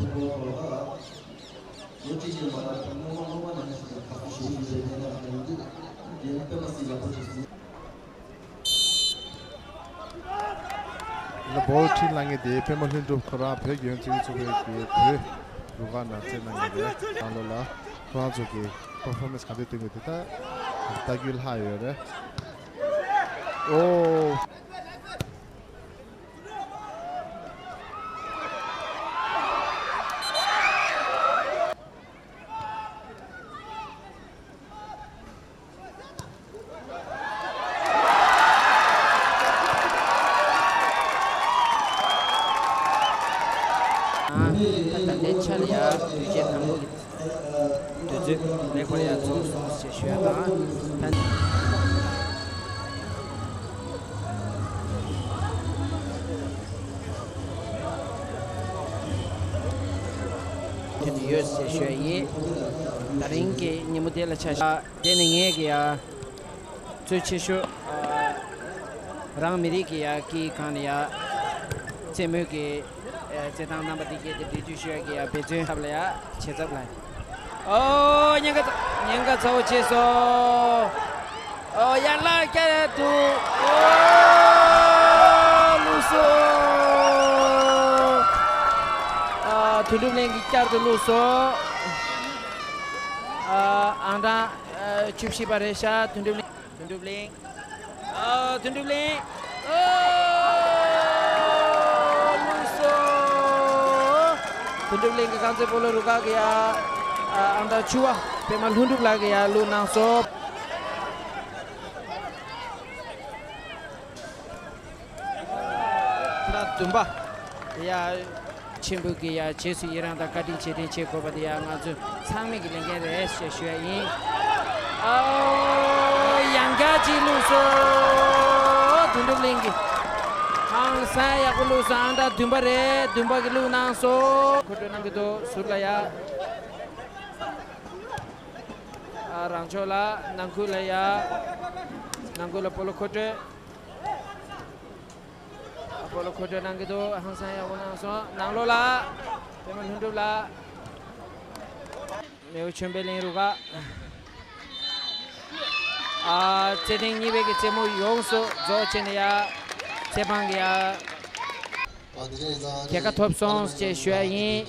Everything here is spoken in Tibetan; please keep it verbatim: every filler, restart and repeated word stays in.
ལ་བོལ་ཁྲིད་གནང་མཁན་དེ་པད་མ་ལྷུན་གྲུབ། ཁོ་རང་བོད་རྒྱལ་ཡོངས་བཙན་བྱོལ་ཚོགས་པའི་གི་བོད་རུ་ཁག་ནང་རྩེད་གནང་མཁན་རེད། ནང་ལོགས་ལ་ཁོ་རང་ཚོ་གི་པར་ཕོར་མེན་སི་ག་འདྲ་སྟོན་གྱི་འདུག་ད་ལྟ་རྒྱུ་ལྷག་ཡོད་རེད། ཨོ། ད་ལྟའི་ཆ་ལ་ཡ་དུས་ཆེན་དང་པོ་གི་དུས་ཚོད་ལེགས་པར་ཡར་ཚོགས་སོང་ཞེས་ཞུ་ཡ་དང་། ད་དེ་ནི་ཡོད་ཞེས་ཞུ་ཡ་ཡིན། ད་རིང་གི་ཉིན་མོ་དེ་ལ་ཆ་བཞག་དེ་ནི་ངས་ཀྱི་ཡ། གཙོ་ཆེ་ཤོས། ཨ། རང་མི་རིགས་ཀྱི་ཡ་སྐད་ཡིག་སྒང་ལ་ཡ། རྩེད་མོའི་གི། ཨ། རྩེད་ཐང་རྣམ་པ་འདི་གས་དེ་འགྲེལ་བརྗོད་ཞུ་ཡ་གི་ཡ་འབད་བརྩོན་ཐབས་ལ་ཡ་བྱེད་ཚབ་ལ། ཨོ། ཉེན་ཁ་ཉེན་ཁ་ཚ་བོ་བྱས་སོང་། ཨོ། ཡར་ལ་བསྐྱར་འདུག་ཨོ། བླུགས་སོང་། ཨ། དོན་གྲུབ་གླིང་གིས་བསྐྱར་དུ་བླུགས་སོང་། ཨ། ཨང་གྲངས། ཨ། བཅུ་བཞི་པ་རེད་ཤག་དོན་གྲུབ་གླིང་། དོན་གྲུབ་གླིང་། ཨ། དོན་གྲུབ་གླིང་། ཨོ། བླུགས་སོང་། དོན་གྲུབ་གླིང་གི་རྐང་རྩེད་སྤོ་ལོ་རུ་ཁག་གི་ཡ། ཨ། ཨང་གྲངས་བཅུ་པ་པད་མ་ལྷུན་གྲུབ་ལགས་ཀྱིས་ཡ་བླུགས་གནང་སོང་། ད་བདུན་པ། ཡ། ཆེན་པོ་གི་ཡ་རྗེས་སུ་ཡི་རང་དང་བཀའ་དྲིན་རྗེས་དྲན་བྱེད་དགོས་པ་དེ་ཡ་ང་ཚོ་ཚང་མའི་གི་ལས་འགན་རེད་ཞེས་ཞུ་ཡ་ཡིན། ཨོ། ཡང་བསྐྱར་གཅིག་བླུགས་སོང་། དོན་གྲུབ་གླིང་གིས་ཧང་སང་ཡག་པོ་བླུགས་སོང་། ཨང་གྲངས་བདུན་པ་རེད། བདུན་པ་གིས་བླུགས་གནང་སོང་། མཁོ་སྤྲོད་གནང་གི་འདུག་ཟུར་ལ་ཡ། ཨ། རང་ཕྱོགས་ལ་ནང་ཁུལ་ལ་ཡ། ནང་ཁུལ་ལ་སྤོ་ལོ་མཁོ་སྤྲོད། སྤོ་ལོ་མཁོ་སྤྲོད་གནང་གི་འདུག་ཧང་སང་ཡག་པོ་གནང་སོང་། ནང་ལོགས་ལ་པད་མ་ལྷུན་གྲུབ་ལགས། མེའོ་ཆོས་འཕེལ་གླིང་རུ་ཁག་ཨ། རྩེད་ཐེངས་གཉིས་པའི་གི་རྩེད་མོ་ཡོངས་སུ་རྫོགས་བྱས་ནས་ཡ། རྩེད་འཕངས་ཀྱི་ཡ། རྒྱལ་ཁ་ཐོབ་སོང་ཞེས་ཞུ་ཡ་ཡིན།